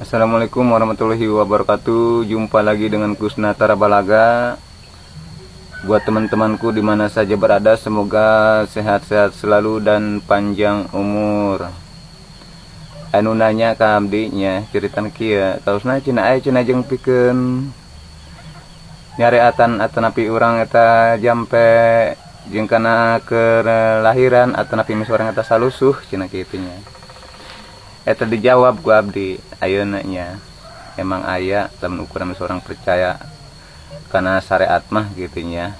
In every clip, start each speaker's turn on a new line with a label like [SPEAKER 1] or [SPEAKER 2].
[SPEAKER 1] Assalamualaikum warahmatullahi wabarakatuh. Jumpa lagi dengan Kusna Tarabalaga. Buat teman-temanku di mana saja berada, semoga sehat-sehat selalu dan panjang umur. Anu nanya ka abdi nya, ceritan kieu, "Kausna cenah aya cenah jeung pikeun nyareatan atanapi urang eta jampe jeung kana kelahiran atanapi urang eta salusuh," cenah kitu nya. Eta dijawab ku abdi ayeuna nya, emang aya lamun ukuran urang percaya kana syariat mah gitu nya.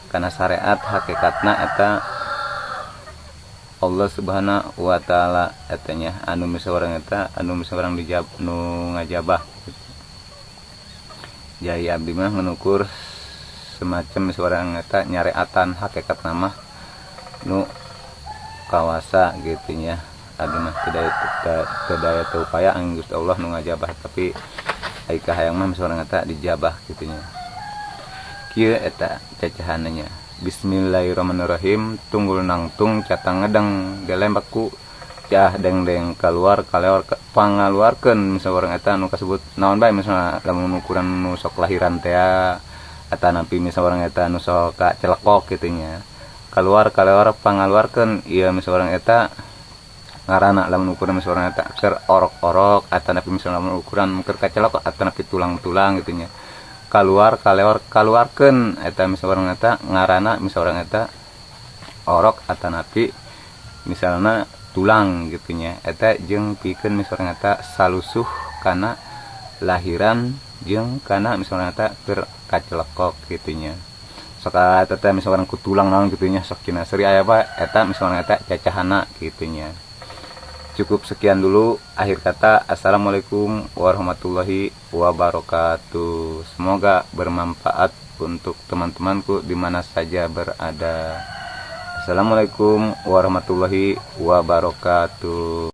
[SPEAKER 1] Kana syariat hakikatna eta Allah Subhanahu wa Taala eta nya, anu misalnya urang eta anu misalnya urang dijab nu ngajabah gitu. Jaya abdi mah mengukur semacam misalnya urang eta nyareatan, hakikat nama nu kawasa gitu nya. Abdi mah tidak tidak teu upaya, Gusti Allah nu ngajabah, tapi ai kahayang mah misalnya urang eta dijabah gitu nya. Kieu eta cacahannya: Bismillahirrahmanirrahim, tunggul nangtung catang ngedeng gelembak ku cah deng deng keluar kaleor pangaluarkeun misalnya urang eta nu kasebut naon bae, misalnya lamun ukuran nu sok lahiran teh atanapi misalnya urang eta nu sok ka celekok gitu nya, keluar kaleor pangaluarkeun ieu misalnya urang eta ngaranna lamun ukuran misalnya urang eta keur orok-orok atanapi misalnya lamun ukuran keur kacelok atanapi tulang-tulang gitu nya, keluar kaleor kaluarkeun eta misalnya urang eta ngaranna misalnya urang eta orok atanapi misalnya tulang gitu nya. Eta jeung pikeun misalnya eta salusuh kana lahiran jeung kana misalnya eta keur kacelekok gitu nya. Sok eta teh misalnya ku tulang naon gitu nya, sok cenah seuri aya apa eta misalnya eta cacahana gitu nya. Cukup sekian dulu. Akhir kata, assalamualaikum warahmatullahi wabarakatuh. Semoga bermanfaat untuk teman-temanku di mana saja berada. Assalamualaikum warahmatullahi wabarakatuh.